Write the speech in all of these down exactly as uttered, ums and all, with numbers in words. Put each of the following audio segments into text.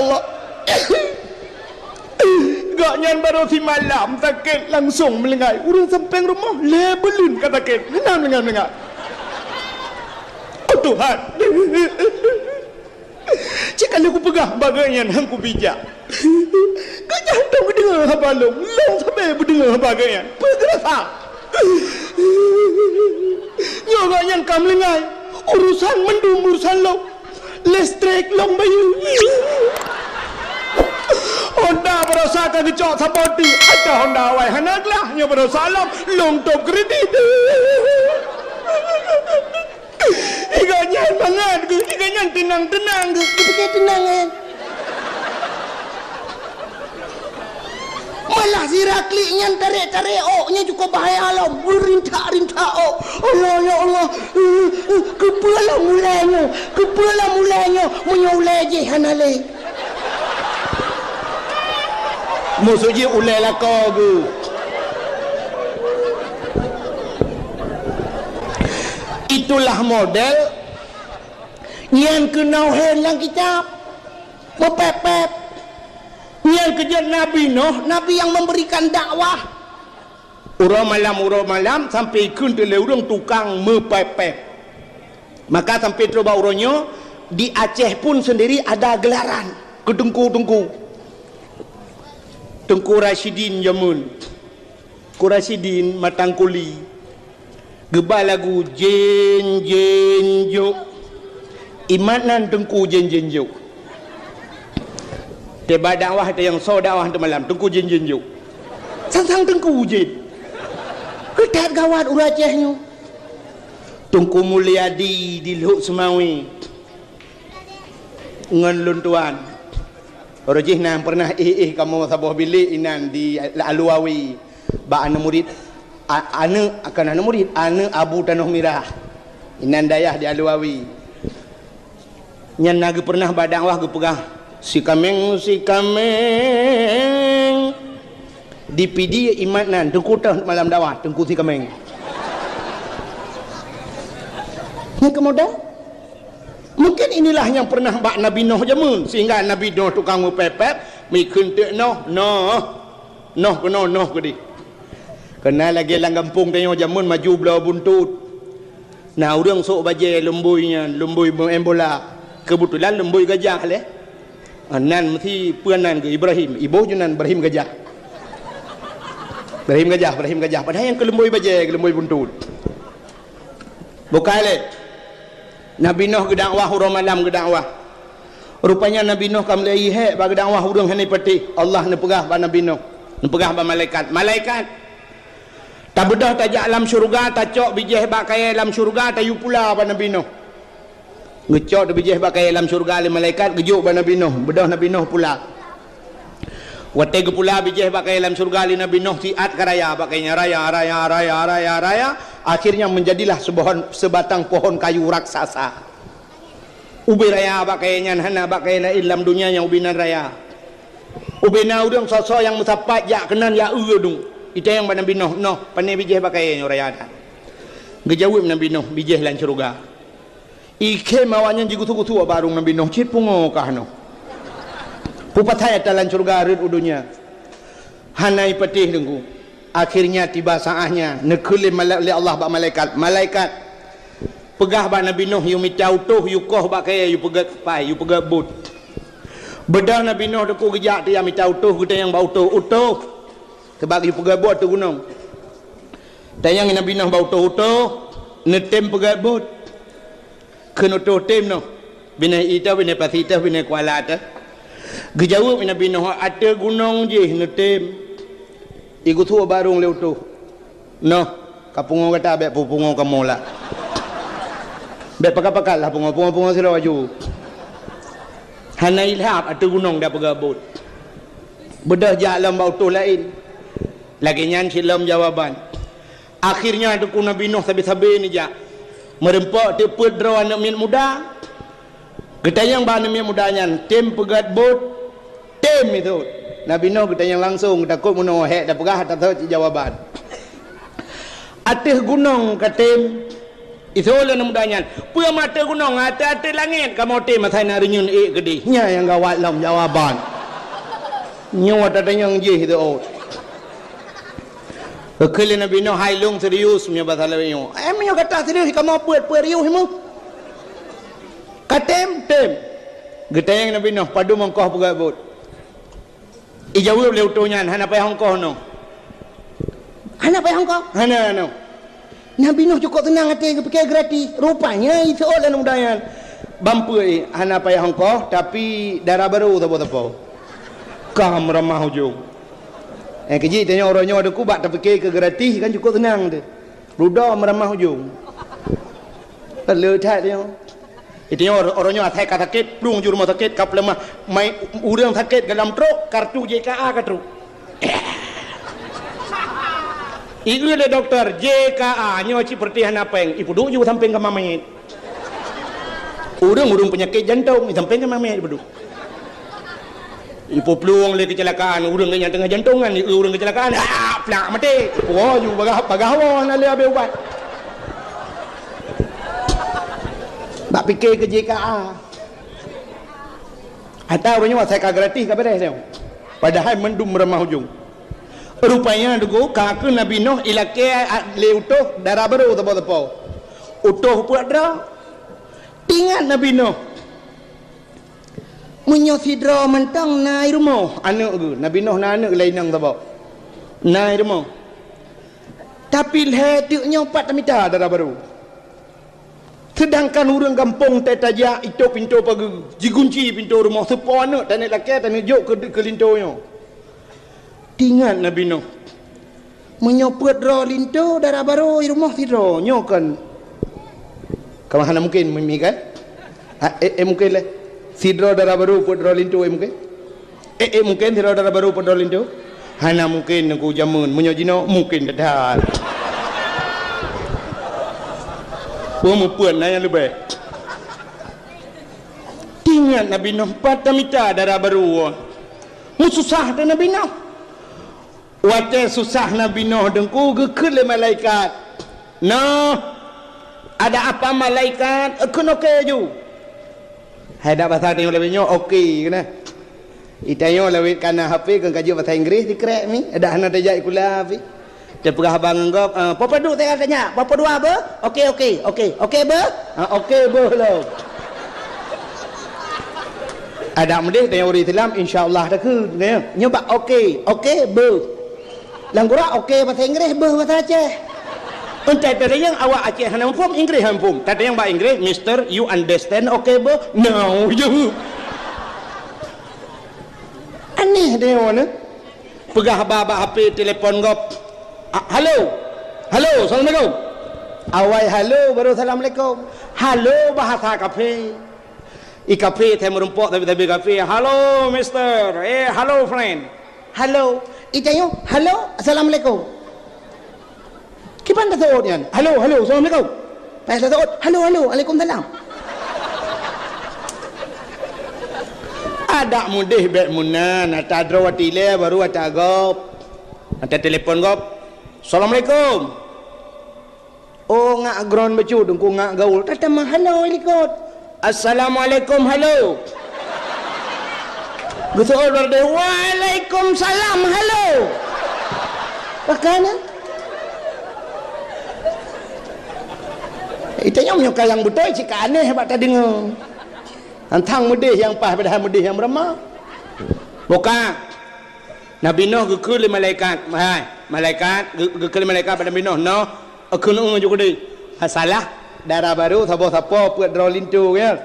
Allah. Gobnyan barô simalam sakét langsong meulinggai. Ureuëng sampéng rumoh lhée buleuen ka sakét. Hana meulinggai-meulinggai. Oh Tuhan. Cit ka lheueh kupeugah bak gobnyan han kubijak. Gobnyan hantom geudeungoe haba lôn, lôn sabe beudeungoe haba gobnyan. Peue geurasa? Nyoe gobnyan ka meulinggai. Urosan mandum urosan lôn. Listrik lôn bayeue. Honda baroesa ka geucok saboti. Ata Honda awai hana glah, nyoe baroesa lom lôn tôb kredit. Iga nyan mangat geuh, iga nyan teunang-teunang geuh. Iga teunang, eh. Malah sira klik nyan tarek-tarek ôk nyan cukup bahaya lom. Rintak-rintak ôk. Allah, ya Allah. Eh, eh, keupeue lom ulée nyoe? Keupeue lom ulée nyoe? Meunyoe ulée jih hana lé. Maksud jih ulée lakoe geuh. Itulah model nyan keunoe hén lam kitab. Meupép-pép. Nyan keujeuet Nabi Nuh, Nabi nyang memberikan dakwah. Uroe malam, uroe malam, sampai ikheun teuk lé ureuëng tukang meupép-pép. Maka sampai trok bak uroe nyoe, di Aceh pun sendiri ada gelaran keu teungku-teungku. Teungku Rasyidin jameun. Teungku Rasyidin Matang Kuli. Geuba lagu Jén Jén Jok. Imat nan Teungku Jén Jén Jok. Tiba dakwah teuh nyang soe dakwah teuh malam, Teungku Jén Jén Jok. Sang-sang Teungku Jén. Keutat gawat ureuëng Aceh nyoe. Teungku Mulyadi di Lhok Seumawe. Ngon lôn tuan. Roh jih nan pernah éh-éh kamoe saboh bilék inan di Aluwawi. Bak aneuk murit, a-, aneuk, kon aneuk murit, aneuk Abu Tanoh Mirah. Inan dayah di Aluwawi. Nyan na geupeunah bak dakwah geupeugah, "Sikameng, sikameng." Di Pidie imat nan, Teungku teuh malam dakwah, Teungku Sikameng. Nyang keumudian, mungkin inilah nyang pernah bak Nabi Nuh jameun, sehingga Nabi Nuh tukang meupép-pép, mikheun teuk noh, noh, noh keunoe, noh keudeh. Keunan lagée lam gampông tanyoe jameun maju bloe buntut. Na ureuëng sôk bajée lumbôi nyan, lumbôi meu'en bola. Keubeutulan lumbôi gajah lé. Ah, nan meusi peue nan geuh Ibrahim. Iboh ju nan Ibrahim Gajah. Ibrahim Gajah, Ibrahim Gajah. Padahai nyang keu lumbôi bajée, keu lumbôi buntut. Bukai lé. Nabi Nuh geudakwah, uroe malam geudakwah. Rupanya Nabi Nuh ka meulai hék bak geudakwah ureuëng hana patéh. Allah neupeugah bak Nabi Nuh. Neupeugah bak malaikat. Malaikat, tabeudôh tajak lam syeuruga, tacok bijéh bak kayée lam syeuruga, tayue pula bak Nabi Nuh. Geucok teuh bijéh bak kayée lam syeuruga lé malaikat, geujok bak Nabi Nuh, beudôh Nabi Nuh pula. Watée geupula bijéh bak kayée lam syeuruga lé Nabi Nuh, siat ka raya bak kayée nyan, raya, raya, raya, raya, raya. Akhirnya menjadilah sebuah, sebatang pohon kayu raksasa. Ubé raya bak kayée nyan, hana bak kayée laén lam donya nyang ubé nan raya. Ubé na ureuëng soe-soe nyang meusapat jak keunan jak eu dong. Itanyong bak Nabi Nuh, "Nuh, pane bijéh bak kayée nyoe raya that?" Geujaweueb Nabi Nuh, "Bijéh lam syeuruga." Ikhém awaknyan jigusu-gusu bak barong Nabi Nuh, cit pungo kah Nuh. Peue pasai ata lam syeuruga rhot u donya. Hana ipatéh Teungku. Akhirnya tiba saatnya, neukheun lé mala-, lé Allah bak malaikat, "Malaikat, peugah bak Nabi Nuh yue mita utôh, yue koh bak kayée, yue peugét pai, yue peugét bot." Beudôh Nabi Nuh Teungku geujak teuh jak mita utôh, geutanyong bak utôh, "Utôh, sabab yue peugét bot ateueh gunong." Tanyong Nabi Nuh bak utôh, "Utôh, neutem peugét bot?" Kheun utôh, "Tem Nuh, binéh ié teuh, binéh pasi teuh, binéh kuala teuh." Geujaweueb Nabi Nuh, "Ateueh gunong jih neutem." Igusu barong lé utôh, "Noh, ka pungo gata, bék peupungo kamoe lah. Bék pakat-pakat lah pungo, pungo-pungo sidroe aju. Hana ilhab ateueh gunong dak peugét bot." Beudôh jak lom bak utôh laén. Lagée nyan cit lom jawaban. Akhirnya Teungku Nabi Nuh sabe-sabe neujak. Meureumpok teuk peuet droe aneuëk miet muda. Geutanyong bak aneuëk miet muda nyan, "Tem peugét bot?" "Tem," itu. Nabi Nuh geutanyong langsong, takot meunoe hék tapeugah, tatot cit jawaban. "Ateueh gunong ka tem?" Iseuôt lé aneuk muda nyan, "Peue mata gunong, até-até langét, kamoe tem asai na reunyeun ék keudeh." Nyan nyang gawat lom jawaban. Nyoe ata tanyong jih iseuôt. Geukheun lé Nabi Nuh, "Hai lôn serius meunyoe basa lawét nyoe." "Eh, meunyoe gata serius, kamoe peuet-peuet riuh imeum." "Ka tem?" "Tem." Geutanyong Nabi Nuh, "Padum ongkoh peugah buet?" Ijaweueb lé utôh nyan, "Hana payah ongkoh nyoe." "Hana payah ongkoh?" "Hana, hana." Nabi Nuh cukôp seunang até geupike gratis. Rupanya iseuôt lé aneuk muda nyan, "Ban peuet, hana payah ongkoh, tapi dara barô sapo-sapo." Ka meuramah ujong. Eh, keujih tanyoe uroe nyoe Teungku bak tapike keu gratis kan cukôp seunang teuh. Rudoe meuramah ujong. Le that nyoe. Itu nyoe, uroe nyoe asai ka sakét, plueng ju rumoh sakét, ka peuleumah. Mai ureuëng sakét dalam trok, kartu J K A ka trok. Ieu lé dokto, "J K A nyoe cit peureutih hana péng." Ipeuduek ju sampéng kama manyét. Ureuëng, ureuëng peunyakét jantong, sampéng kama manyét ipeuduek. Ipuplueng lé keucilakaan, ureuëng nyang teungoh jantongan, ureuëng keucilakaan, ah, plak maté. Puwoe ju bagah, bagah woe na lé abéh ubat. Bak pike keu J K A. Ata uroe nyoe asai ka gratis ka beres nyoe. Padahai mandum meuramah ujong. Rupanya Teungku ka keu Nabi Nuh ilakée lé utôh dara barô sapo-sapo. Utôh peuet droe. Teuingat Nabi Nuh. Meunyoe sidroe mantong na i rumoh, aneuk geuh, Nabi Nuh na aneuk lé inong saboh. Na i rumoh. Tapi lhée teuk nyoe pat tamita dara barô. Seudangkan ureuëng gampông teuh tajak itôp pintoe pageue, jigunci pintoe rumoh, seupôt aneuk, taneuk lakée, taneuk jok keu, keu linto nyoe. Teuingat Nabi Nuh. Meunyoe peuet droe linto, dara barô i rumoh sidroe, nyoe kon. Ka hana mungken, mi-, mi kan? Ha, eh, eh, mungken lé. Sidroe dara barô, peuet droe linto, eh, mungken? Eh, eh, mungken sidroe dara barô, peuet droe linto? Hana mungken, Teungku, jameun. Meunyoe jinoe, mungken that-that. Peue meupeuet na nyang leubeh. Teuingat Nabi Nuh, pat tamita dara barô. Meususah teuh Nabi Nuh. Watée susah Nabi Nuh Teungku geukheun lé malaikat, "Noh, ada apa malaikat?" Kheun, "Oke ju." Hai dak basa tanyoe lawét nyoe, "Oke," keunan. Itanyoe lawét kana H P keu kajeuet basa Inggréh sikrek mi, dak hana tajak sikula pih. Teupeugah haba ngon gob, "Eh, peue padub teuka tanya? Peue padua beuh?" "Oke, oke, oke. Oke beuh?" "Ah, oke beuh lom." Adak meudeh tanyoe ureuëng Islam, insya Allah takheun, ya. Nyoe bak oke, oke beuh. Lam gura oke basa Inggréh, beuh basa Aceh. Entah teudeungoe awak Aceh hana muphom, Inggréh hana muphom. Teudeungoe bak Inggréh, "Mister, you understand oke beuh?" "No," jaweueb. Aneh deungoe nyoe. Peugah haba bak H P telepon gob. "Ah, halo. Halo, assalamualaikum." Awai halo baru assalamualaikum. Halo bahasa kafé. I kafé, hai meurumpok tapi-tapi kafé. "Halo, mister." "Eh, halo, friend." "Halo." Itanyoe, "Halo, assalamualaikum." Kiban taseuôt nyan? "Halo, halo, assalamualaikum." Payah taseuôt, "Halo, halo, waalaikumsalam." Adak meudeh bék meunan, ata droe watée ilée baru ata gob. Ata telepon gob. "Assalamualaikum." Oh, ngak gron bacut, Teungku, ngak gaul. Tatamah halo i likot. "Assalamualaikum, halo." Geuseuôt bak deh, "Waalaikumsalam, halo." Pakana? Itanyoe meunyoe ka nyang beutôi cit ka aneh bak tadeungoe. Hantang meudeh nyang paih padahai meudeh nyang beurama. Buka. Nabi Nuh geukheun lé malaikat. Hai, malaikat, geu-, geukheun lé malaikat bak Nabi Nuh, "Noh, keuneuk ju keudeh." Masalah dara barô saboh sapo peuet droe linto, ya.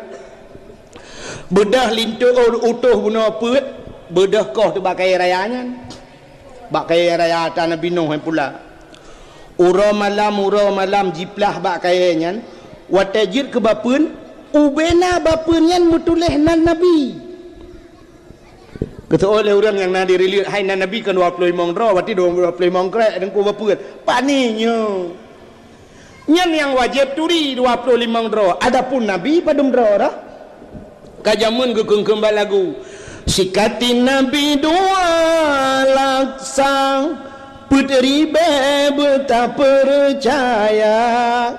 Beudôh linto, oh, utôh bunoe peuet, beudôh koh teuh bak kayée raya nyan. Bak kayée raya ata Nabi Nuh nyan pula. Uroe malam, uroe malam jiplah bak kayée nyan, watée jeuet keu bapeuen, ubena bapeuen nyan meutuléh nan Nabi. Geuseuôt lé ureuëng nyang na di rileut, hai nan Nabi kon dua ploh limong droe, berarti dua ploh limong krek Teungku bapeuen. Pane nyoe. Nyan nyang wajéb turi dua ploh limong droe. Adapun Nabi padum droe dah? Ka jameun geukheun-kheun bak lagu. Sikati Nabi dua laksa, Peuet ribée beutapeucaya.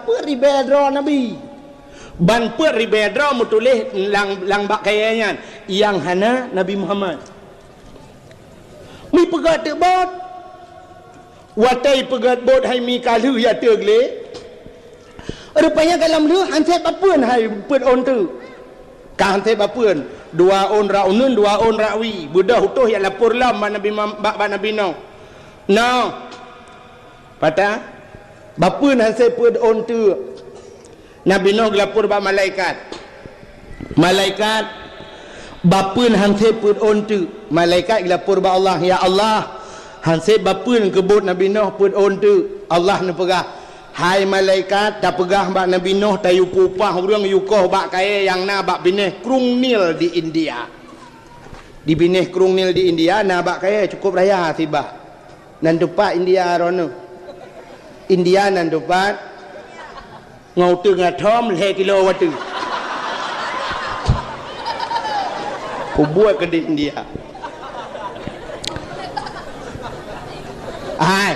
Peuet ribée droe Nabi. Ban peuet ribée droe meutuléh lam, lam bak kayée nyan, nyang hana Nabi Muhammad. Meupeugah teuk bot. Watée peugét bot hai mi ka lheueh ya teuk lé. Rupanya ka lom lheueh han sép bapeuen hai peuet ôn teuk. Ka han sép bapeuen, dua ôn rot uneuen, dua ôn rot wie. Beudôh utoh ya lapor lom bak Nabi Mam-, bak, bak Nabi Noh. Noh. Patah. Bapeuen han sép peuet ôn teuk. Nabi Noh geulapor bak malaikat. Malaikat, bapeuen han sép peuet ôn teuk. Malaikat geulapor bak Allah, "Ya Allah, han sép bapeuen keu bot Nabi Noh peuet ôn teuk." Allah neupeugah, "Hai malaikat, tapeugah bak Nabi Noh tayue peupah ureuëng yue koh bak kayée nyang na bak binéh Krueng Nil di India." Di binéh Krueng Nil di India na bak kayée cukup raya sibak. Nan teupat India droeneueh. India nan teupat. Ngon uteuen ngon thom lhée kilo watée. Kubuet keu di India. Hai,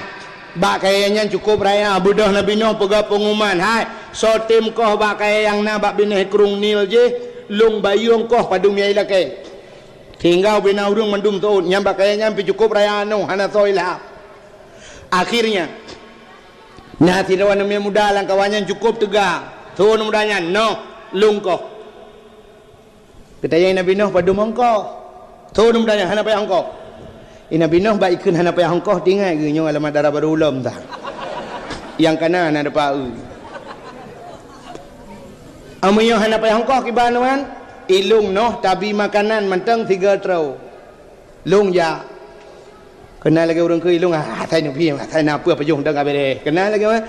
bak kayée nyan cukup raya, beudôh Nabi Noh peugah peunguman, "Hai, soe tem koh bak kayée nyang na bak binéh Krueng Nil jih, lôn bayueng koh padum nyang ilakée." Sehingga ubena ureuëng mandum teuôt, nyang bak kayée nyan pih cukup raya nyoe hana soe ilham. Akhirnya, na sidroe aneuk miet muda lam kawan nyan cukup teuga. Soe aneuk muda nyan, "Noh, lôn koh." Geutanyong Nabi Noh, "Padum ôn koh?" Soe aneuk muda nyan, "Hana payah ôn koh." Nabi Noh bak ikheun hana payah ôn koh, tingat geuh nyoe alamat dara barô ulôn tah. Nyang kana na depa eu. Ameunyoe hana payah ôn koh kiban wan, ilôn Noh tabi makanan mantong sigoe troe. Lôn jak. Keunan lagée ureuëng keu ilôn, ah, asai neubi, asai na peue pajoh dang ka beres. Keunan lagée,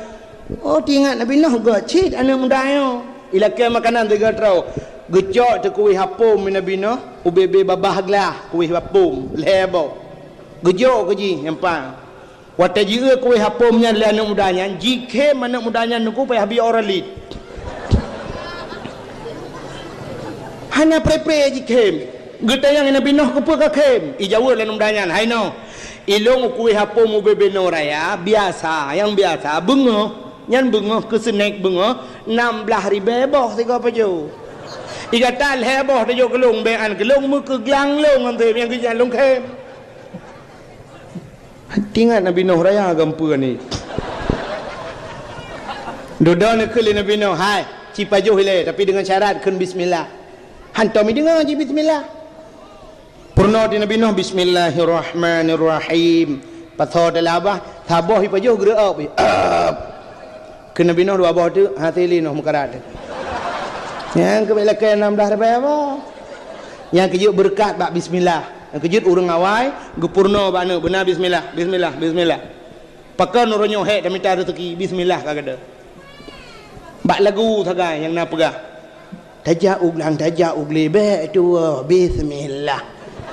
oh, tingat Nabi Noh gét cit aneuk muda nyoe. Ilakée makanan sigoe troe. Geucok teukuweh apom Nabi Noh, ubé-bé babah glah kuweh apom, lhée boh. Geujok keu jih nyang pang. Watée jieu kuweh apom nyan lé aneuk muda nyan, jikhém aneuk muda nyan teungku payah bi orolit. Hana pré-pré jikhém. Geutanyong Nabi Noh keupeue ka khém? Ijaweueb lé aneuk muda nyan, "Hai Noh, ilôn kuweh apom ubé-bé noe raya, biasa, nyang biasa, beungoh, nyan beungoh keu seunék beungoh, nam blaih ribée boh sigoe pajoh. Igata lhée boh tajok keu lôn, bék an keu lôn, meukeuglang lôn ngon tem nyang keu nyan lôn khém." Tingat Nabi Noh raya gampeue ni. Dudoe neukheun lé Nabi Noh, "Hai, ci pajoh ilée, tapi deungon syarat kheun bismillah." Hantom ideungoe ji bismillah. Peurunoe di Nabi Noh, "Bismillahirrahmanirrahim." Pasoe teulah bah, saboh ipajoh geureuok. Keu Nabi Noh dua boh teuk, hase lé Noh meukarat. Nyang keu lakée nam blaih ribée boh. Nyang keujeuet beureukat bak bismillah. Nyang keujeuet ureuëng awai geupeurunoe bak aneuk beuna bismillah, bismillah, bismillah. Pakon uroe nyoe hék tamita reuseuki, bismillah ka geuda. Bak lagu sagai nyang na peugah, "Tajak u glang, tajak u glé, bék tuwoe, bismillah."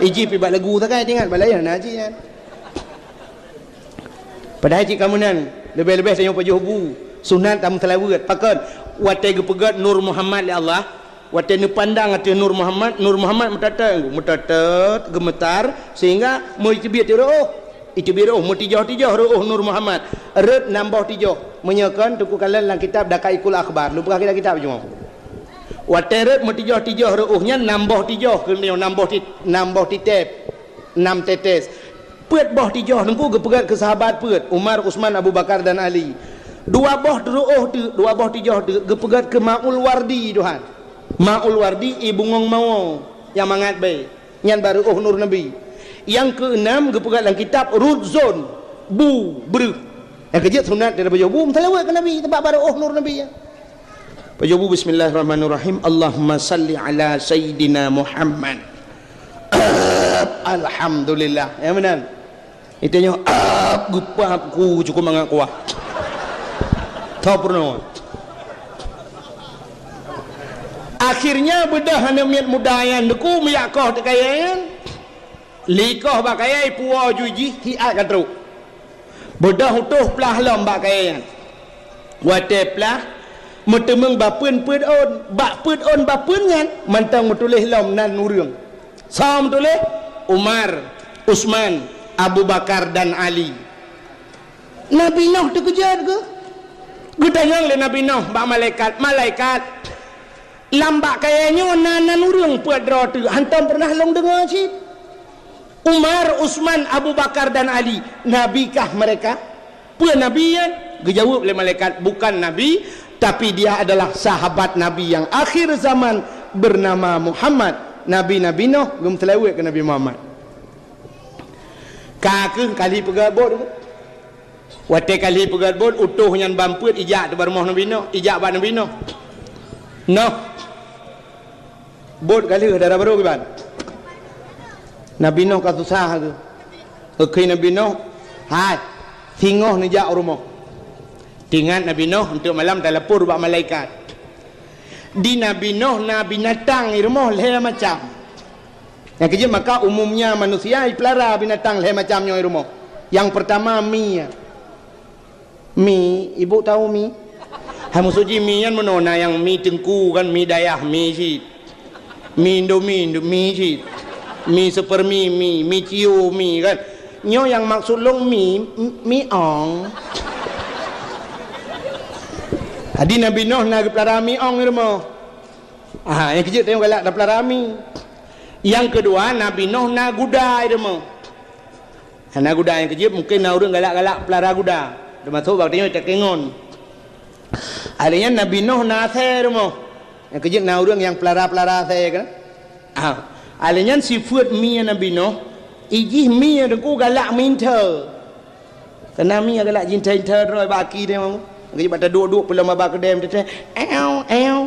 Iji pi bak lagu sagai tingat bak laén na ji nyan. Padahai cit kamoe nyan, leubeh-leubeh tanyoe pajoh bu, sunat tameuseulaweuet. Pakon? Watée geupeugét Nur Muhammad lé Allah, watée neupandang ateueh Nur Muhammad, Nur Muhammad meuteutét, meuteutét, geumeutar, sehingga meuteubiet reuôh. Iteubiet reuôh, meutijoh-tijoh reuôh Nur Muhammad. Rot nam boh tijoh. Meunyoe kon, Teungku kalon lam kitab Daqaiqul Akhbar. Lôn peugah kitab-kitab cuma. Watée rot meutijoh-tijoh reuôh nyan nam boh tijoh, keuneuk nam boh ti-, nam boh titép. Nam tetes. Peuet boh tijoh teungku geupeugét keu sahabat peuet, Umar, Utsman, Abu Bakar dan Ali. Dua boh reuôh teuk, dua boh tijoh teuk geupeugét keu Maul Wardi, Tuhan. Maul Wardi ie bungong mawö nyang mangat bée. Nyan bak reuôh nur Nabi. Nyang keuenam geupeugét lam kitab Rudzon, bu, breuh. Nyang keujeuet sunat daripada bu, meuseulaweuet keu Nabi, teubak bak reuôh nur Nabi nyan. Pajoh bu, "Bismillahirrahmanirrahim. Allahumma salli ala Sayyidina Muhammad." Alhamdulillah. Ya meunan. Itu nyoe, ap, geupap ku cukup mangat kuah. Tho peurunoe. Akhirnya beudôh aneuk miet muda nyan teungku meuyak koh teuh kayée nyan. Likoh bak kayée puwoe ju jih hiat ka trok. Beudôh utoh plah lom bak kayée nyan. Watée plah, meuteumeung bapeuen peuet ôn, bak peuet ôn bapeuen nyan mantong meutuléh lom nan ureuëng. Soe meutuléh? Umar, Utsman, Abu Bakar dan Ali. Nabi Noh teukeujot geuh. Geutanyong lé Nabi Noh bak malaikat, "Malaikat, lam bak kayée nyoe na nan ureuëng peuet droe teuk, hántom peureunah lôn deungoe cit. Umar, Utsman, Abu Bakar dan Ali, nabi kah mereka?" "Peue nabi nyan?" Geujaweueb lé malaikat, "Bukan nabi, tapi dia adalah sahabat Nabi yang akhir zaman bernama Muhammad." Nabi, Nabi Noh geumeuseulaweuet keu Nabi Muhammad. Ka kheueh kali peugah buet. Watée kali peugah buet, utôh nyan ban peuet ijak teubak rumoh Nabi Noh, ijak bak Nabi Noh. Noh. Buet ka lheueh dara barô kiban. Nabi Noh ka susah geuh. Geukheun Nabi Noh, "Hai, singoh neujak u rumoh." Teuingat Nabi Noh, eunteuk malam talapor bak malaikat. Di Nabi Noh na binatang i rumoh lhée macam. Nyang keujeuet maka umumnya manusia ipeulara binatang lhée macam nyoe i rumoh. Nyang peurtama mi. Mi, ibu tahu mi? Hai, maksud jih mi nyan meunoe na nyang mi teungku kan, mi dayah mi cit. Mi Indomie, Indomie cit. Mi Supermi, mi, mi Cio, mi kan. Nyoe nyang maksud lôn mi, m-, mi ong. Jadi Nabi Noh na geupeulara mi ong i rumoh. Ah, nyang keujeuet tanyoe galak tapeulara mi. Nyang keudua, Nabi Noh na guda i rumoh. Hana guda nyang keujeuet, mungken na ureuëng galak-galak peulara guda, teumasok bak tanyoe takengon. Alèh nyan Nabi Noh na asèe rumoh. Nyang keujeuet na ureuëng nyang peulara-peulara asèe kan? Ha. Alèh nyan sifeuet mi Nabi Noh, ijih mi nyang teungku galak meuinta. Kana mi galak jinta-inta droe bak aki teuh. Nyang keujeuet bak taduek-duek peulom bak keudè teuh. Ew, ew.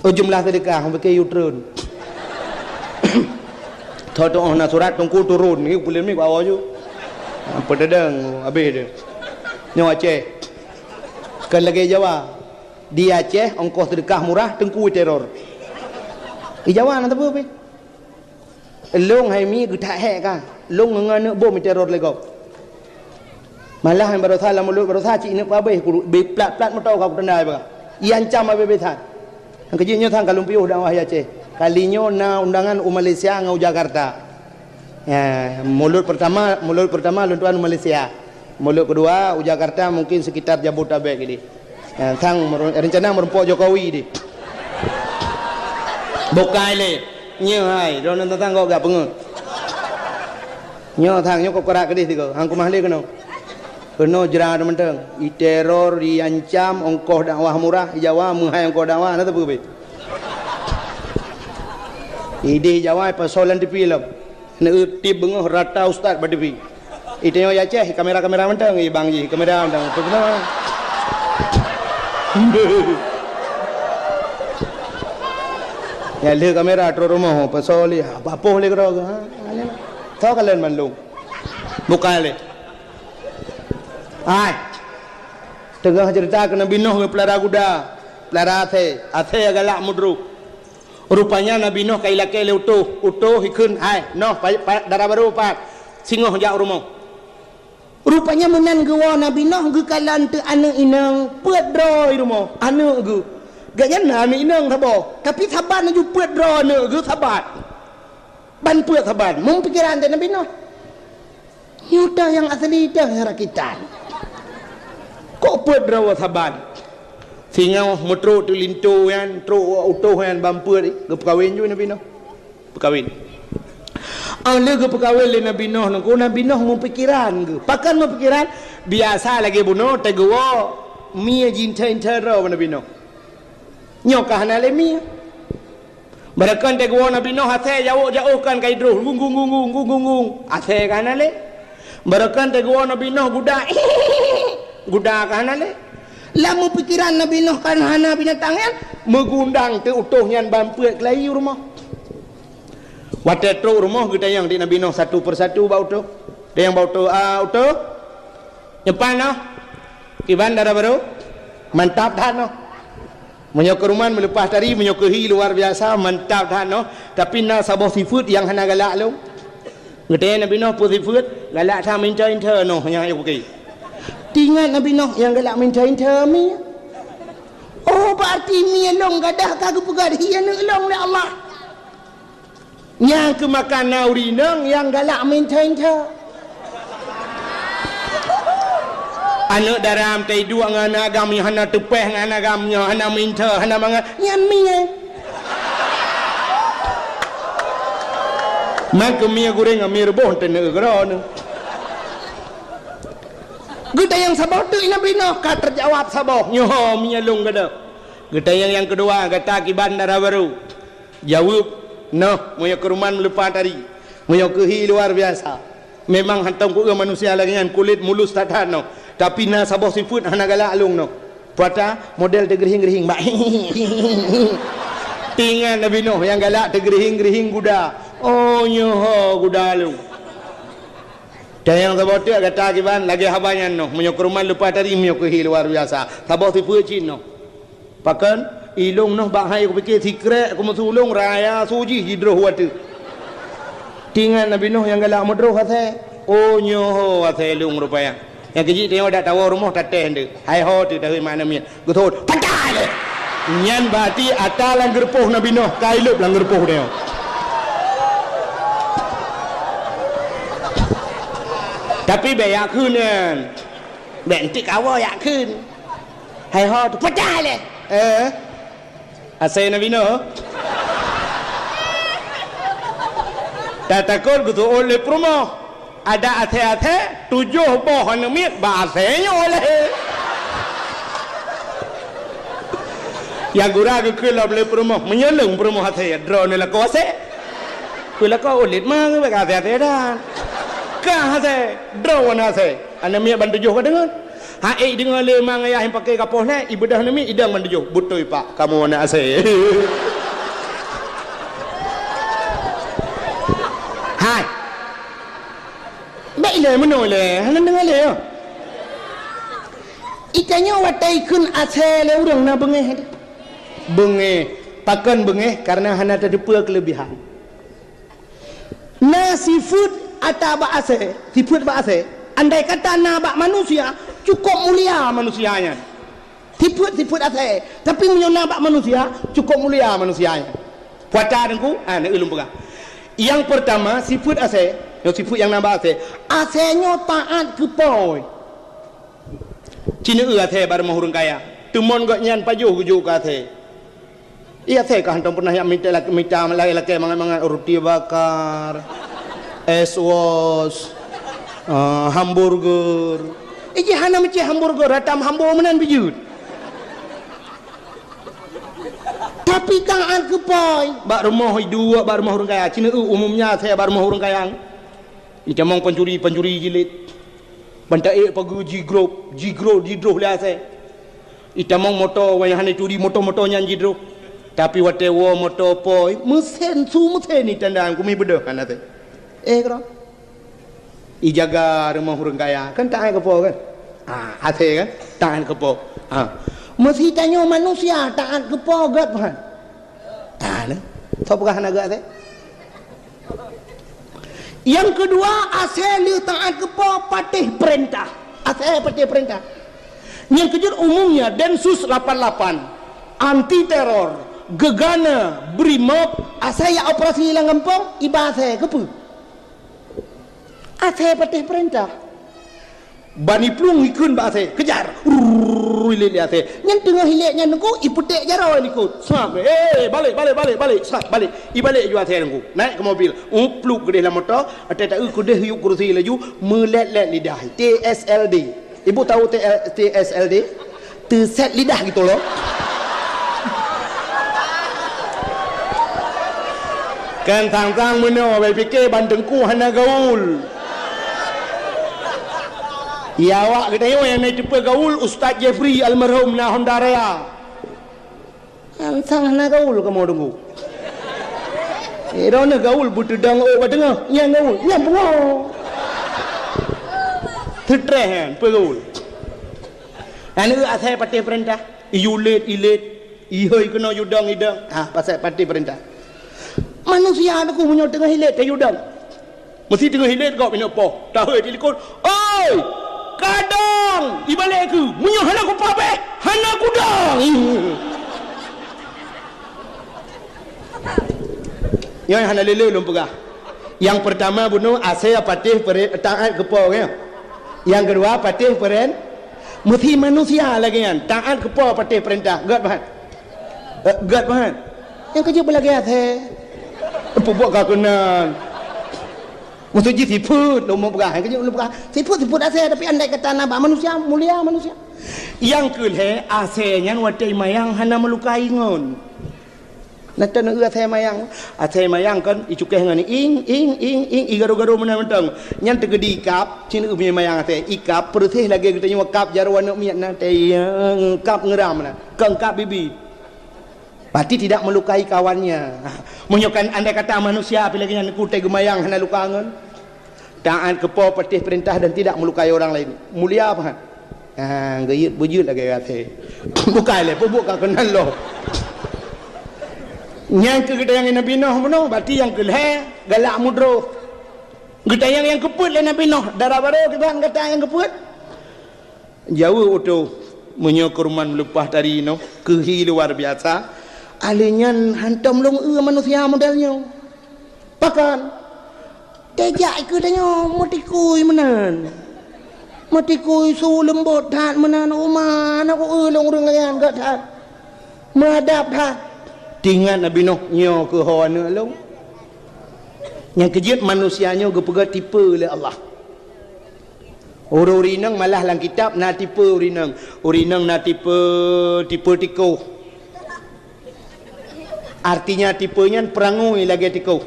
Oh, jumlah seudeukah, bukon yue treun. Tho-tho na surat teungku turun, ni pulen mi bawa ju. Apa tadang, habis dia. Nyoe Aceh. Kan lagèe Jawa. Di Aceh, ongkoh seudeukah murah, teungku teror. Di Jawa na teupeu pi. Lôn hai mi geutak hék ka. Lôn ngon aneuk bom teror lé gob. Malah baroesa lam mulot baroesa cit ineuk peuhabéh, kulu-, beu plat-plat meutoe ka kutandai bak. Iancam habéh-habéh that. Nyang keujeuet nyoe sang ka lôn piôh dakwah di Aceh. Kali nyoe na undangan u Malaysia ngon u Jakarta. Ya, mulot pertama, mulot pertama lôn tuan u Malaysia. Mulot keudua u Jakarta mungkin sekitar Jabodetabek idéh. Ya, sang meureu-, rencana meurumpok Jokowi deh. Bukai lé. Nyoe hai, droeneuh teuntang kok gak peungeuh. Nyoe sang, nyoe kok kerak keudéh sigoe. Hang keumah lé keunoe. Keunoe jra mantong. Iteror, iancam, ongkoh dakwah murah, Jawa meuhai ongkoh dakwah, na teupeu pi. Idéh Jawa pasoe lam T V lom. Neueu tip beungoh rata ustaz bak T V. Itanyoe i Aceh, kamera-kamera mantong, i bang jih, kamera mantong. Beutôi. Ya, lheueh kamera trok rumoh, pasoe lé, ha, papoh lé keudroe, ha, ha, lé. Tho kalon mandum. Bukai lé. Hai. Teungoh ceurita keu Nabi Noh geupeulara guda, peulara asèe, asèe galak meudroh. Rupanya Nabi Noh ka ilakèe lé utôh, utôh ikheun, "Hai, noh, pa-, pa-, dara barô pat, singoh jak u rumoh." Rupanya meunan geuwoe Nabi Noh geukalon teuk aneuk inong peuet droe i rumoh, aneuk geuh. Gobnyan na aneuk inong saboh, tapi saban laju peuet droe aneuk geuh saban. Ban peuet saban, meupikeran teuh Nabi Noh. Nyoe toh nyang asli, toh nyang rakitan. Kok peuet droe saban? Singoh meutrok teuk linto nyan, trok utôh nyan ban peuet, geupeukawen ju Nabi Noh. Peukawen. Óh lheueh geupeukawen lé Nabi Noh nangku, Nabi Noh meupikeran geuh. Pakon meupikeran? Biasa lagèe bunoe teugeuwoe mie jinta-inta droe bak Nabi Noh. Nyoe ka hana lé mie. Barokon teugeuwoe Nabi Noh asèe jawok-jawok kan ka idroh, gung, gung, gung. Asèe ka hana lé. Barokon teugeuwoe Nabi Noh guda, guda ka hana lé. Lam meupikeran Nabi Noh kan hana binatang nyan, meugundang teuk utôh nyan ban peuet keulayi u rumoh. Watèe trok u rumoh geutanyong di Nabi Noh satu persatu bak utôh. Tanyong bak utôh, "Ah, utôh, nyoe pat noh? Kiban dara barô?" Mantap that noh. Meunyoe keu ruman meuleupah tari, meunyoe keu hi luar biasa, mantap that noh. Tapi na saboh sifeuet nyang hana galak lom. Geutanyong Nabi Noh peue sifeuet, galak that meuinta-inta noh nyang ayok keu. Teuingat Nabi Noh nyang galak meuinta-inta mie. Oh, berarti mie lôn gadah ka geupeugah hi aneuk lôn lé Allah. Nyang keumakan na ureueng inong nyang galak meuinta-inta. Aneuk dara meutai duek ngon aneuk agam nyoe hana teupeh ngon aneuk agam nyoe hana minta, hana mangat. Nyan mie. Maka mie goreng ngon mie rebôh teuneuk keudroe nyoe. Geutanyong saboh teuk Nabi Nuh ka teujawab saboh. Nyoe mie lôn gata. Geutanyong nyang keudua, gata kiban dara barô. Jaweueb, noh, meunyoe keuruman meuleupah tari, meunyoe keuhi luar biasa. Memang hantom kueu manusia lagée nyan, kulét mulus that-that noh. Tapi na saboh sifeuet hana galak lôn noh. Puata model teugeurihing-geurihing bak. Tingat Nabi Nuh nyang galak teugeurihing-geurihing guda. Oh, nyoe guda lôn. Tanyong saboh teuk gata kiban lagée haba nyan noh. Meunyoe keuruman leupah tari, meunyoe keuhi luar biasa. Saboh sifeuet cit noh. Pakon? Ilôn noh bak hai kupike sikrek kumeusulông raya su jih jidroh watée. Tingat Nabi Nuh nyang galak meudroh asée. Oh, nyoe ho asée lôn rupaya. Nyang keujih tanyoe dak tawoe rumoh tatéh ndeuk. Hai ho teuh tahe makna miet. Geuthot, "Pakai lé!" Nyan bati ata lam geureupoh Nabi Nuh, ka ilôb lam geureupoh tanyoe. Tapi bék yak kheun nyan. Bék entik kawa yak kheun. Hai ho teuh, "Pakai lé!" Eh? Asée Nabi Nuh. Tatakot geuseuôt lé peurumoh. Ada asée-asée tujoh boh aneuk miet bak asée nyoe lé. Nyang gura geukheun lom lé peurumoh, meunyoe lôn peurumoh asée, droeneuh lakoe asée. Keu lakoe ulit ma ngeubek asée-asée dan. Ka asée, droeneuh asée. Aneuk miet ban tujoh ka deungon. Ha ék deungoe lé ma ngayah nyang paké gapoh lé, ibeudoh aneuk miet idong ban tujoh. Beutôi pak, kamoe aneuk asée. Hai. Bék ilée meunoe lé, hana deungoe lé, yo. Itanyoe watée ikheun asée lé ureuëng na beungéh. Beungéh. Pakon beungéh? Karena hana tateupeue keuleubihan. Na sifeuet ata bak asée, sifeuet bak asée. Andai kata na bak manusia, cukôp mulia manusia nyan. Sifeuet-sifeuet asée, tapi meunyoe na bak manusia, cukôp mulia manusia nyan. Puata Teungku, ah, na ulôn peugah. Nyang peurtama, sifeuet asée, nyoe sifeuet nyang na bak asée. Asée nyoe taát keu po. Ci neueu asée bak rumoh ureuëng kaya. Teumon gobnyan pajoh geujok keu asée. Iya, asée ka hantom pernah jak mita lak-, mita lakée-lakée mangat-mangat, ruti bakar, es wos, ah, hamburger. Iji hana meucéh hamburger, ratam hambo meunan bijeuet. Tapi taát keu po. Bak rumoh iduek, bak rumoh ureuëng kaya. Ci neueu umumnya asée bak rumoh ureuëng kaya. Itamong pancuri-pancuri jilét. Ban taék pageue jigrob, jigrob, jidroh lé asée. Itamong moto, wayah hana turi moto-moto nyan jidroh. Tapi watée woe moto po, meusen su meusen itanda kumi beudôh hana asée. Eh, keudroe. Ijaga rumoh ureuëng kaya, kan taát keu po kan? Ah, asée kan? Taát keu po. Ah. Meusi tanyoe manusia taát keu po gét, Tuhan. Taát, eh? Soe peugah hana gét asée? Nyang keudua, asée lheueh taát keu po patéh peurintah. Asée patéh peurintah. Nyang keujeuet umumnya Densus lapan lapan, anti teror, Gegana, Brimob, asée jak operasi lam gampông, iba asée keupeue? Asée patéh peurintah. Ban iplueng ikheun bak asée, "Kejar!" Rrrr, ilét lé asée. Nyan teungoh ilét nyan Teungku, ipeuték jaroe likot. Srap, "Eh, balek, balek, balek, balek!" Srap, balek. Ibalek ju asée Teungku. Naik keu mobil. Upluk keudeh lam moto, watée taeu keudeh yub keurusi laju, meulét-lét lidah. T S L D. Ibu tahu T L, T S L D? Teuset lidah gitu loh. Kan sang-sang meunoe, bai pike ban Teungku hana gaul. Ya, awak geutanyoe nyang na teupeue gaul, Ustaz Jeffrey almarhum na Honda Raya. Sang-sang hana gaul kamoe Teungku. Eh, droeneuh gaul beuteudong ôk bak teungoh, nyang gaul, nyang beungoh. Teutreh nyan, peue gaul. Aneuk asai patéh peurintah, iyue lét, ilét, ihôi keunoe yue dong, idong. Ah, pasai patéh peurintah. Manusia Teungku meunyoe teungoh ilét, tayue dong. Meusi teungoh ilét gob inong poh, tahôi di likot, "Oi! Kadang!" Ibalek keu, "Meunyoe hana kupatéh, hana kudong!" Nyoe hana lé-lé lôn peugah. Nyang peurtama bunoe asai patéh peuren-, taát keu po, ya. Nyang keudua patéh peuren-, Meusi manusia lagée nyan, taát keu Po patéh peurintah, gét bangat. Eh, gét bangat. Nyang keujeuet beulagée asée. Peubuet ka keunan. Maksud jih sifeuet lôn peugah, nyang keujeuet lôn peugah. Sifeuet, sifeuet asée, tapi andai kata na bak manusia, mulia manusia. Nyang keu lhée, asée nyan watée mayang hana meulukai ngon. Nah, tan eu asée mayang. Asée mayang kan icukéh ngon ing, ing, ing, ing, igaru-garu meunan mantong. Nyan teugeudi ikab, cit eu mayang asée. Ikab peureuséh lagée geutanyoe kab jaroe aneuëk miet na teuh, kab ngeuram na. Kon kab bibi. Berarti tidak melukai kawannya. Meunyoe kan andai kata manusia pih lagée nyan kutée geumayang hana luka ngon. Taát keu Po patéh peurintah dan tidak melukai orang lain. Mulia pahat. Ha, geuyeuet beujeuet lagée gaséh. Bukai lé, peubuet ka keunan lom. Nyang keu geutanyong Nabi Nuh bunoe, berarti nyang keu lhée galak mudroh. Geutanyong nyang keupeuet lé Nabi Nuh, dara barô kiban gata nyang keupeuet. Jaweueb utoh, meunyoe keuruman meuleupah tari nyoe, keuhi luar biasa, ahli nyan hantom lôn eu manusia model nyoe. Pakon? Tejak keu tanyoe meutikui meunan. Meutikui su leumbot that meunan, uma na ku eu lôn ureuëng laén gét that. Meuadab that. Tingat Nabi Nuh nyoe keu ho aneuëk lôn. Nyang keujeuet manusia nyoe geupeugah tipe lé Allah. Ureuëng-ureuëng inong malah lam kitab na tipe ureuëng inong. Ureuëng inong na tipe, tipe tikoh. Artinya tipe nyan peurangui lagée tikoh.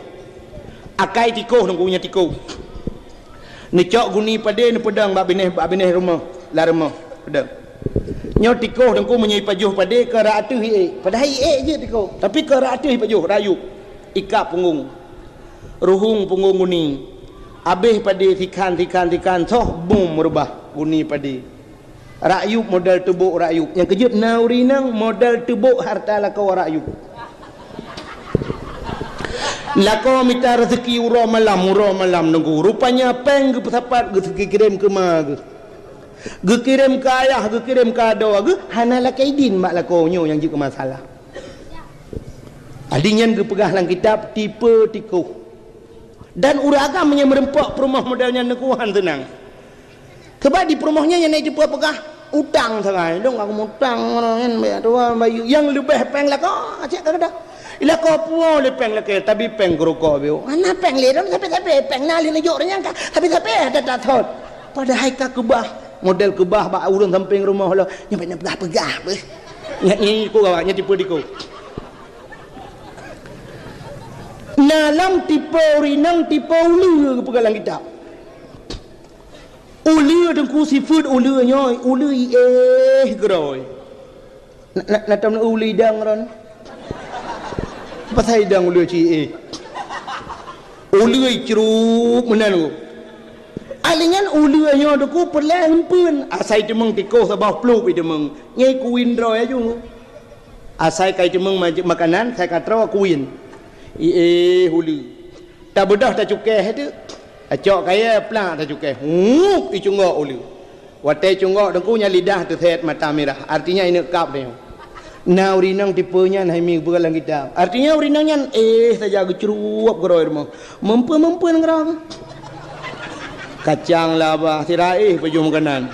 Akai tikoh teungku nyan tikoh. Neucok guni padé neupeudong bak binéh, bak binéh rumoh, lam rumoh peudong. Nyoe tikoh teungku meunyoe ipajoh padé keu rak ateueh iék. Padahai iék jeuet tikoh, tapi keu rak ateueh ipajoh, rak yup. Ikab punggong. Ruhueng punggong guni. Abéh padé sikhan, sikhan, sikhan, soh bum reubah guni padé. Rak yup model teubok rak yup. Nyang keujeuet na ureuëng inong model teubok harta lakoe rak yup. Lakoe mita raseuki uroe malam, uroe malam teungku. Rupanya péng geupeusapat geukirém keu ma geuh. Geukirém keu ayah, geukirém keu adoe geuh, hana lakée idin bak lakoe nyoe nyang jeuet keu masalah. Adi nyan geupeugah lam kitab tipe tikoh. Dan ureuëng agam nyang meureumpok peurumoh model nyan teungku han seunang. Sabab di peurumoh nyan nyang na tipe peugah utang sagai. Dong aku mutang ngon nyan banyak tuan bayeue. Nyang leubeh péng lakoe cit ka keudeh. Lakoe puwoe lé péng lakée, tapi péng keurukok biôh. Hana péng lé dong, sabe-sabe péng na lé neujok nyang ka sabe-sabe ada tathon. Padahai ka keubah, model keubah bak ureuëng sampéng rumoh lo. Nyan banyak peugah-peugah beh. Nyan ni ku gawak, nyan tipe tikoh. Na lam tipe ureuëng inong tipe uleue geupeugah lam kitab. Uleue teungku sifeuet uleue nyoe, uleue iéh keudroe. Na, na, na tom uleue idang ron. Pasai idang uleue ci iéh. Uleue icrup meunan teungku. Ahli nyan uleue nyoe teungku peureulée eumpeuen. Asai teumeung tikoh saboh pluek iteumeung. Nyai kuin droe aju. Asai kai teumeung maj-, makanan, sai ka troe kuin. Iéh uleue. Tabeudôh tacukéh teuk. Acok kayée plak tacukéh. Hup, icunggok uleue. Watée cunggok teungku nyan lidah teusét mata mirah. Artinya ineuk kab tanyoe. Na ureuëng inong tipe nyan hai mi geupeugah lam kitab. Artinya ureuëng inong nyan éh saja geucruwab keudroe rumoh. Meumpeuen-meumpeuen keudroe. Kacang labah sira éh pajoh makanan.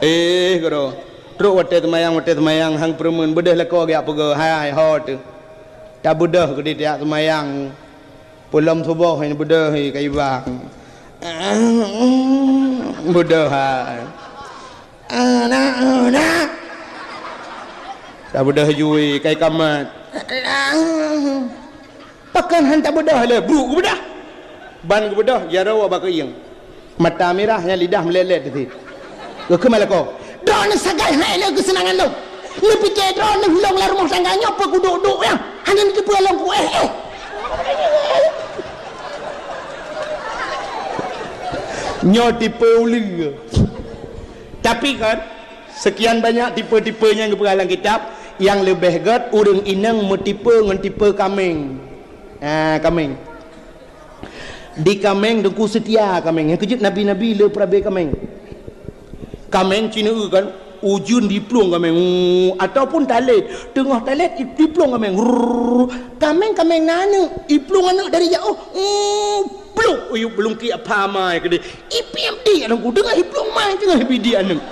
Éh keudroe. Trok watée teumayang, watée teumayang hang peureumeun beudôh lakoe geujak peugah, hai ho teuh. Tabeudôh keudeh tiak teumayang. Peulom suboh nyan beudôh hai ka ibang. Beudôh hai. Anak, anak. Tabeudôh jui kai kamat. Pakon han tabeudôh lé, bruk geubeudôh. Ban geubeudôh, jaroe bak keuieng. Mata mirah nyan lidah meulét-lét teuh. Geukheun lakoe, "Droeneuh sagai hai lé keuseunangan lôn. Neupike droeneuh lôn lam rumoh tangga nyoe peu kuduek-duek nyan. Hana neuteupeue lôn kuéh éh." Nyoe tipe uleue. Tapi kan, sekian banyak tipe-tipe nyang geupeugah lam kitab, nyang leubeh gét ureuëng inong meutipe ngon tipe kaméng. Ah, kaméng. Di kaméng teungku seutia kaméng. Nyang keujeuet nabi-nabi le peurabe kaméng. Kaméng ci neu kan, ujeuen diplueng kaméng. Uu, ataupun talét, teungoh talét diplueng kaméng. Rrrr. Kaméng-kaméng na aneuëk, diplueng aneuëk dari jaoh. Uu, pluek, uyuek beulungki apa mai keudeh. Ipiep di aneuëk, teungoh diplueng mai, teungoh ipiep di aneuëk.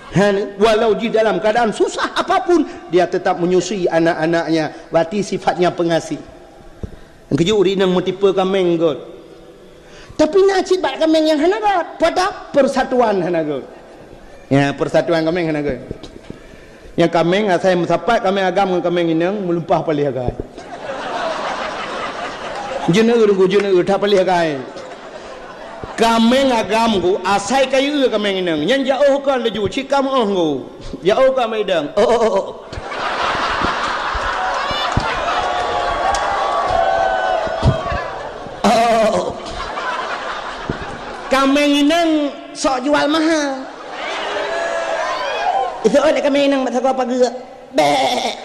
Ha, walau jih dalam keadaan susah apapun, dia tetap menyusui anak-anaknya, berarti sifatnya pengasih. Keujeuet ureueng inong meutipe kaméng göt. Tapi na cit bak kaméng nyang hana göt, pada persatuan hana göt. Ya, persatuan kaméng hana göt. Nyang kaméng asai meusapat kaméng agam ngon kaméng inong meulumpah paléh agai. Jeuneue, jeuneue that paléh agai. Kaméng agam ku asai kayue kaméng inong. Nyan jak ôh kon laju, cit ka meu'oh ku. Jak ôh kaméng idong. Oh, oh, oh, oh. Oh. Kaméng inong sok jual mahal. Itu oleh kaméng inong masa gua pageue. Bek.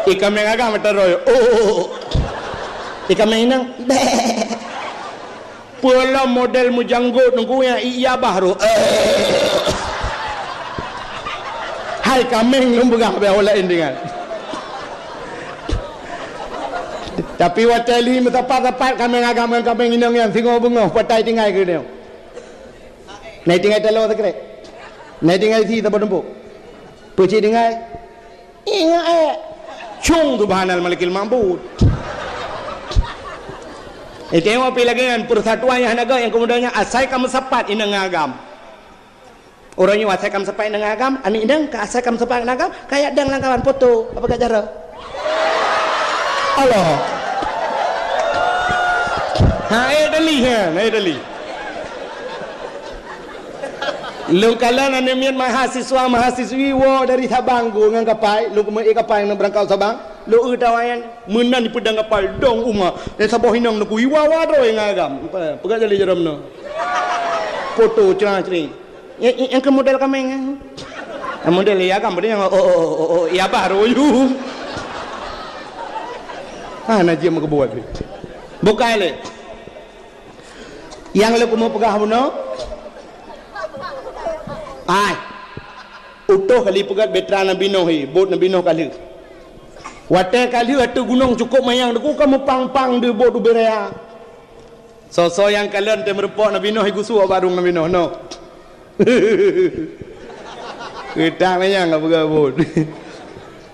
Ikan mengagam terus. Oh. Ikan menginang. Bek. Pula model mujanggut nunggu yang iya baru. Eh. Hai kameng lom peugah beh orang lain dengar. Tapi watèe li meusapat-sapat kameng agam ngon kameng inong nyan singoh beungoh patai tinggai keu nyoe. Nai tinggai taloe sikrek. Nai tinggai si saboh tumpuk. Peucit tinggai. Ingat eh. Cung subhanal malikil ma'bud. Eh, tengok pi lagèe nyan persatuan nyang hana göt nyang keumudian nyan asai ka meusapat inong ngon agam. Uroe nyoe asai ka meusapat inong ngon agam, aneuk inong ka asai ka meusapat ngon agam, ka jak dang lam kawan foto. Apa gak cara? Allah. Ha, eh, dali, ha, eh, dali. Lôn kalon aneuk miet mahasiswa-mahasiswi woe dari Sabang ku ngon kapai, lôn keumeue kapai ngon beurangkat Sabang. Lôn eu tawa nyan meunan dipeudang kapai dong uma. Dan saboh inong neukui wawa droe ngon agam. Peugah jali jarom nyoe. Foto cerah-cerih. Nyang, nyang, nyang keu model kameng nyan. Nyang model ya kan, model nyang, oh, oh, oh, oh, oh, ya bah royu. Ah, najib meukeubut. Bukai lé. Nyang lé kumu peugah bunoe. Ai. Utoh kali peugah betra Nabi Nuh hi, bot Nabi Nuh ka lheueh. Watèe ka lheueh ateueh gunong cukôp manyang deuk ka meupang-pang di bot ubé raya. Soe-soe nyang kalon teuh meurumpok Nabi Nuh, gusue barong Nabi Nuh, noh. Keutak manyang ka peugah bot.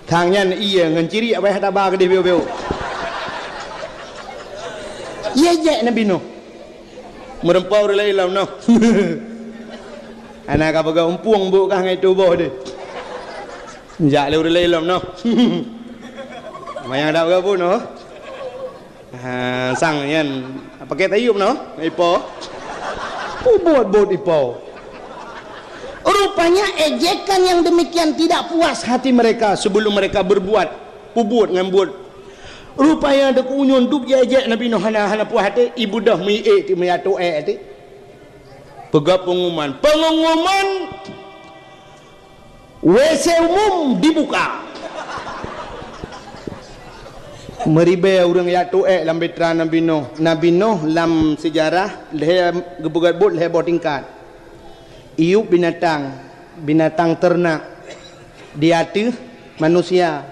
Thang nyan iya ngon ciriek payah taba keudeh biôh-biôh. Iya jek Nabi Nuh. Meurumpok ureueng laén lom noh. Hana ka peugah umpueng bot kah ngon tuboh deh. Jak lé ureueng laén lom noh. Manyang dak peugah bot noh. Ha, sang nyan pakai tayub noh, ipo. Ubot-bot ipo. Rupanya ejekan yang demikian tidak puas hati mereka sebelum mereka berbuat, pubuet ngon buet. Rupanya deuk unyun dup jejek Nabi Nuh hana, hana puas hati, ibudah meuiek ti meuyato ék ti. Peugah pengumuman. Pengumuman WC umum dibuka. Meuribèe ureueng jak tuek lam bitra Nabi Nuh. Nabi Nuh lam seujarah lhèe geupeugèt buet lhèe boh tingkat. Iyup binatang, binatang ternak, di ateueh manusia,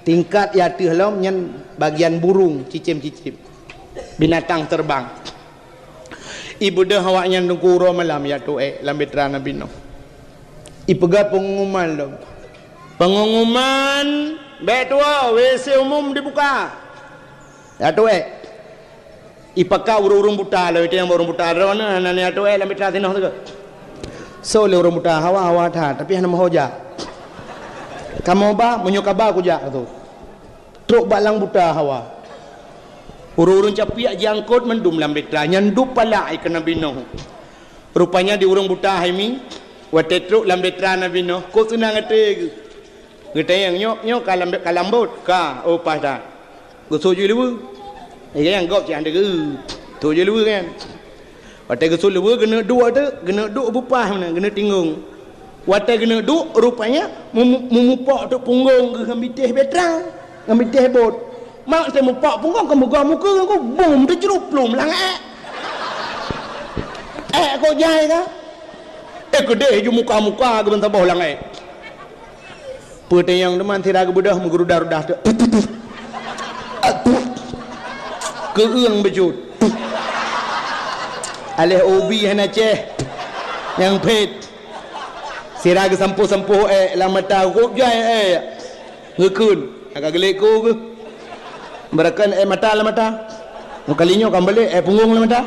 tingkat di ateueh lom nyan bagian burung, cicém-cicém, binatang terbang. Ibeudôh awaknyan teungku uroe malam jak tuek lam bitra Nabi Nuh. Ipeugah pengumuman lom. Pengumuman, bèk tuwoe, WC umum dibuka. Jak tuek. Ipakat ureueng-ureueng buta lom, itu nyang ureueng buta droeneuh hana jak tuek lam bitra sinoe teuka. Soe lé ureueng buta hawa, hawa that, tapi hana meuho jak. Kamoe ba, meunyoe ka ba kujak tu. Trok bak lam buta hawa. Ureueng-ureueng capiak jiangkot mandum lam bitra, nyan dup palak keu Nabi Nuh. Rupanya di ureueng buta hai mi, watèe trok lam bitra Nabi Nuh, kok seunang até geuh. Geutanyong, "Nyoe, nyoe ka lam, ka lam bot?" "Ka." "Oh, paih that." Geusut ju leubeh. Nyang gob cit hana geu. Sut ju leubeh kan. Watèe geusut leubeh, geuneuk duek teuk, geuneuk duek beupaih meunan, geuneuk tinggong. Watèe geuneuk duek, rupanya mu-, mu-, mumupok teuk punggong geuh ngon bitéh bitra, ngon bitéh bot. Mak teuh mupok punggong, keu meugoe mukeue ngon ku, bum, teucruplum lam ék. Ék kok jai ka? Eh, keudeh ju muka-muka geuh ban saboh lam ék. Peutanyong teuma sira geubeudôh meugerudah-rudah tu. Keueung beujeuet. Aléh ubi hana ceh nyang phét. Sira geusampôh-sampôh ék lam mata, geukup jai ék. Geukheun, ka geulék ku geuh. Beurakan ék mata lam mata. Meukalinyoe ka meubalék ék punggong lam mata.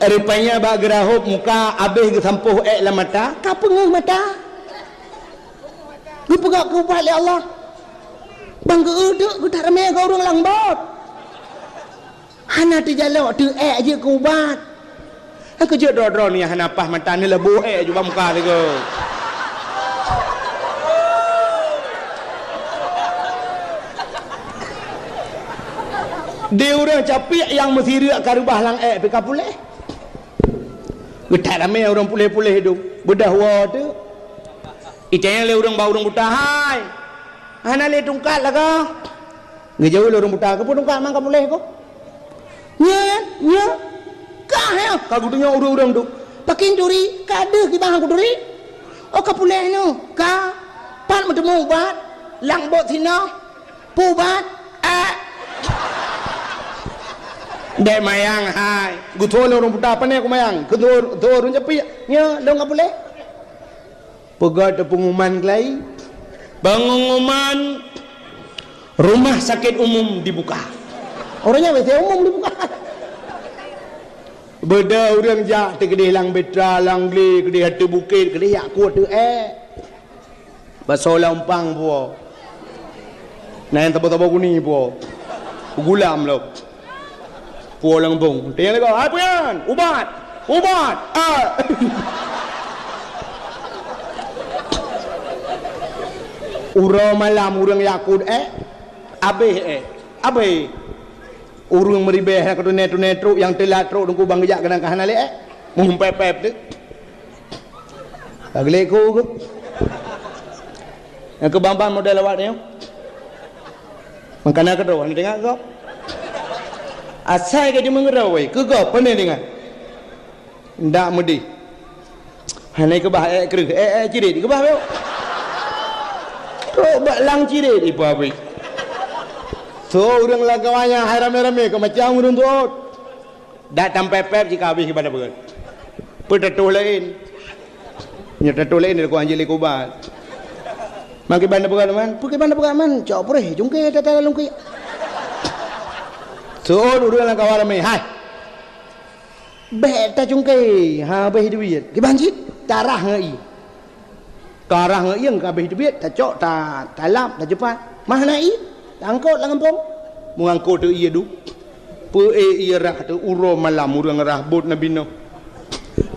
Rupanya bak geurahôb muka abéh geusampôh ék lam mata, ka peungeuh mata. Geupeugah keu ubat lé Allah. Bang geu-eu teuk geutak ramé keu ureuëng lam bot. Hana teujalok teuk ék jeuet keu ubat. Nyang keujeuet droe-droe ni hana paih mata ni leubeh ék jubah muka sigoe. Di ureuëng capiek nyang meusireuk ka reubah lam ék pih ka puléh. Geutak ramé ureuëng puléh-puléh dum. Beudôh woe teuk. Itanyong lé ureuëng bak ureuëng buta, "Hai, hana lé tungkat lagoe?" Geujaweueb lé ureuëng buta, "Keupeue tungkat man ka puléh ko?" "Nyan, nyan, ka nyan." Ka geutunyok ureuëng-ureuëng tu. "Pakén turi, ka deuh kiban kuturi." "Oh, ka puléh nyoe, ka. Pat meuteumé ubat, lam bot sinoe. Peue ubat, ék." Dek mayang hai. Geutho lé ureuëng buta, "Pane kumayang?" "Keu ureuëng capiek." "Nyoe, lôn ka puléh." Peugah teuh pengumuman keulai. Pengumuman rumah sakit umum dibuka. Orang nyan biasa umum dibuka. Beudôh ureuëng jak teukeudeh lam Betra, lam Glé, keudeh ateueh bukét, keudeh jak kuot teuh ék. Basoe lam umpang puwoe. Na nyang tabo-tabo guni puwoe. Gulam lom. Puwoe lam bong. Tanyong lé gob, "Hai peue nyan? Ubat! Ubat!" Ah. Uroe malam ureuëng jak kuot ék, abéh ék. Abéh. Ureuëng meuribée hana keutuné-tuné trok, nyang teulat trok teungku bang geujak keunan ka hana lé ék. Mumpép-pép teuk. Ka geulék ku geuh. Nyang keu ban-ban model awak nyoe. Mangkana keudroe hana teuingat gob. Asai ka jimeungeurau wai, keu gob pane teuingat. Ndak meudeh. Hana keubah ék kreueh, ék, ék cirét keubah beu. Trok bak lam cirét ipa beu. So ureuëng lagée awak nyan hai ramé-ramé keu macam ureuëng tuôt. Dak tampép-pép jih ka habéh kiban beureukat. Peue tatoh laén? Nyoe tatoh laén di lakoe anjeuk lé kubat. Man kiban beureukat man, peue kiban beureukat man? Cok preh, cungké tata lam lungkik. Seuôt ureuëng lam kawan ramé, "Hai! Bék tacungké, habéh duit." Kiban cit, tarah ngon ié. Karah ngon ié ka habéh teubiet, tacok, ta-, talap, tacupat. Mah na ié, taangkot lam gampông. Meungangkot teuh ié duek. Peu-ék ié rhah teuh uroe malam ureuëng rhah bot Nabi Nuh.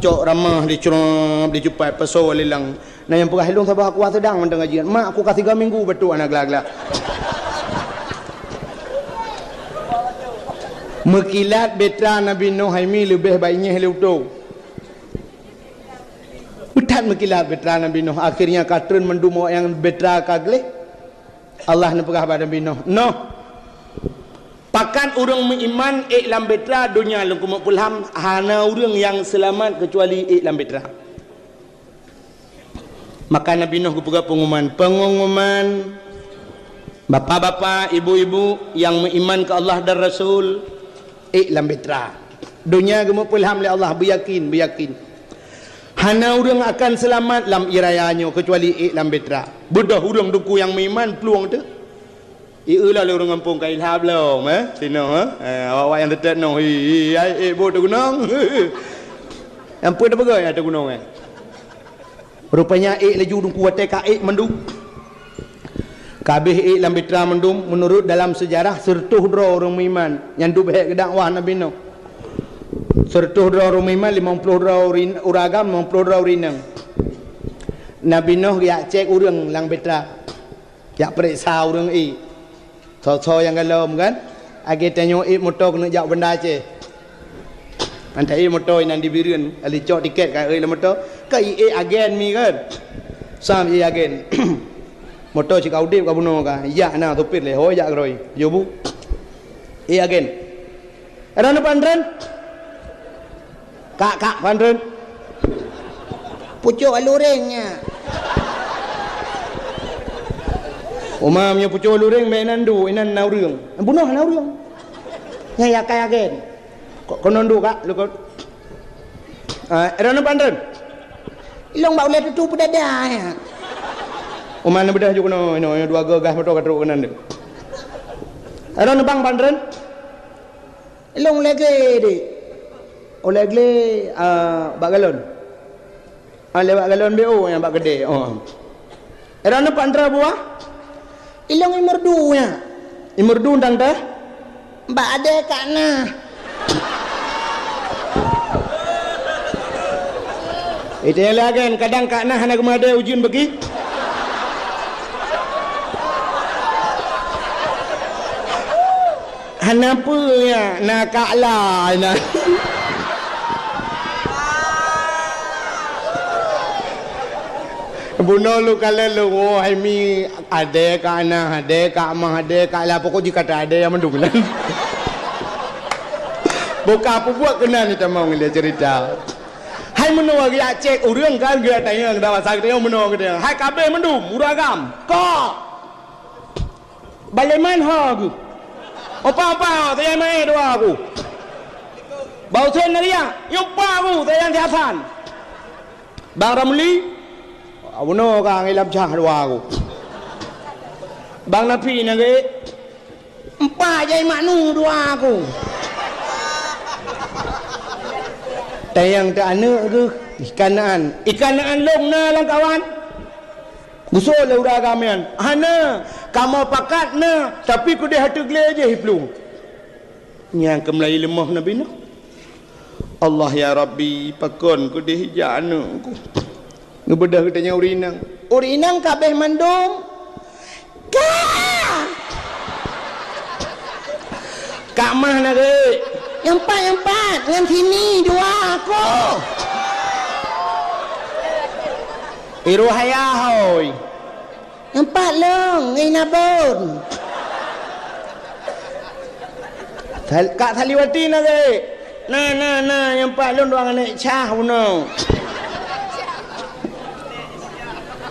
Cok ramah dicrop, dicupat, pasoe lé lam. Na nyang peugah, "Lôn saboh kuah seudang mantong ngaji. Mak ku ka tiga minggu batuk hana gla-gla." Meukilat beutra Nabi Nuh hai mi leubeh baik nyeh lé utô. Beuthat meukilat beutra Nabi Nuh, akhirnya ka treun mandum awak nyang beutra ka gleh. Allah neupeugah bak Nabi Nuh, "Nuh, pakat ureuëng meuiman ék lam beutra donya lôn keumeuk peulham, hana ureuëng nyang seulamat keucuali ék lam beutra." Maka Nabi Nuh geupeugah pengumuman, pengumuman, bapak-bapak, ibu-ibu nyang meuiman keu Allah dan Rasul, ék lam beutra. Donya geumeupeulham lé Allah, beuyakin, beuyakin. Hana ureuëng akan seulamat lam ié raya nyoe keucuali ék lam beutra. Beudôh ureuëng teungku nyang meuiman plueng teuh. Ié lom lé ureuëng gampông ka ilhab lom, eh, sinoe, eh. Eh, awak-awak nyang teutét noh, hi, hi, ai, ék bot teugunong. Nyang peue teupeugah nyang teugunong, eh. Rupanya ék laju teungku watée ka ék mandum. Ka habéh ék lam beutra mandum, meunurot dalam seujarah, seureutôh droe ureuëng meuiman nyang duek hék geudakwah Nabi Nuh. Seureutôh droe ureuëng meuiman, limong ploh droe ureuëng agam, limong ploh droe ureuëng inong. Nabi Nuh geujak cék ureuëng lam beutra. Jak peuriksa ureuëng ék. Soe-soe nyang galom kan? Akhé tanyoe ék moto keuneuk jak Banda Aceh. Mantong ék moto inan di Bireuen, ali cok tiket ka ék lam moto. Ka ék agen mi kan? Sam ék agen. Moto cit ka udeb ka bunoe ka. Jak na supet lé, hôi jak keudroe. Yo bu. Ék agen. Droeneuh pan treun? Kak, kak, pan treun? Pucok alureng nya. Uma meunyoe pucôh luréng bèk inan duek, inan na ureueng. Bunoh na ureueng. Nyan yakai agen. Ko-, konon duek ka, leuko. Ah, droeneuh pan treun. Ilong bak ulèe tutu peudada, ya. Uma neubeudôh ju keunoe, inoe, inoe dua geuh gah moto ka trok keunan tu. Droeneuh bang pan treun. Ilong lagèe deh. Oh, lagèe, ah, bak galon. Ah, lewat galon B O nyang bak keudè. Oh. Droeneuh pan treun buah. Ilong imeurdu nya. Imeurdu tang teh. Bak adèe kak na. Itu yang lagen, kadang kak na hana geumeuadèe ujeuen bagi. Hana peue nyan, na kak la na. Bunoe lôn kalon lôn, oh, hai mi, adèe kak na, adèe kak ma, adèe kak la, pokok jih ka ta adèe nyang mandum nyan. Buka peubuet keunan ni tamong lé cerita. Hai meunoe geujak cek ureueng kan, geujak tanyong, dah masa geutanyong meunoe geutanyong. Hai kabeh mandum, ureueng agam. Kok! Baleman ho geuh. Opa-opa, tayang maé dua ku. Bau sen nariak, nyupa ku, tayang siasan. Bang Ramli, abunoe ka ngilam cah dua ku. Bang Nafi nage, empat jai maknu dua ku. Tayang teu aneuk geuh, ikanaan. Ikanaan long na lam kawan. Geusoe lé ureueng agam nyan, "Hana, kamoe pakat na, tapi keudeh ateueh glé jih iplueng." Nyang keumeulai leumoh Nabi Nuh. "Allah ya Rabbi, pakon keudeh ijak aneuk ku?" Geubeudôh geutanyoe ureueng inong. Ureueng inong kabeh mandum. Ka! Kak mah na geuh. Nyang pat, nyang pat, ngon sini dua aku. Iroh ayah hoi. Nyang pat long ngon Inabon. Sal-, Kak Saliwati na geuh. Na, na, na, nyang pat long dua aneuk cah bunoe.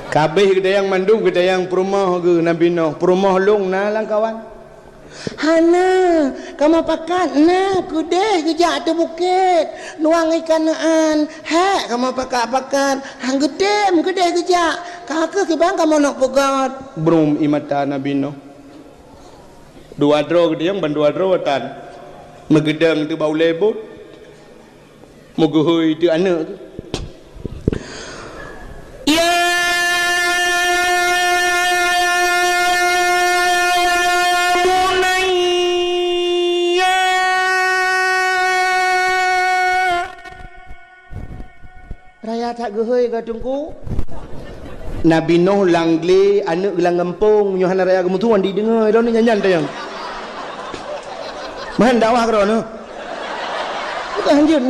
Kabeh geutayang mandum geutayang peurumoh geuh Nabi Nuh. Peurumoh long na lam kawan. Hana, kamoe pakat na keudeh geujak ateueh bukét, luwang ikanaan. Hek kamoe pakat-pakat, han geutem keudeh geujak. Ka keuh kiban kamoe neuk peugöt. Brum ie mata Nabi Nuh. Dua droe geutanyong ban dua droe tan. Meugeudong teuh bak ulèe bot. Meugeuhôi teuh aneuk geuh. Ya bunayya. Raya that geuhôi ka Teungku. Nabi Nuh lam glé, aneuk geuh lam gampông, nyoe hana raya geumeutuan dideungoe, droeneuh nyan-nyan tayang. Meuhan dakwah keudroe neuh. Bukan hanjeuet,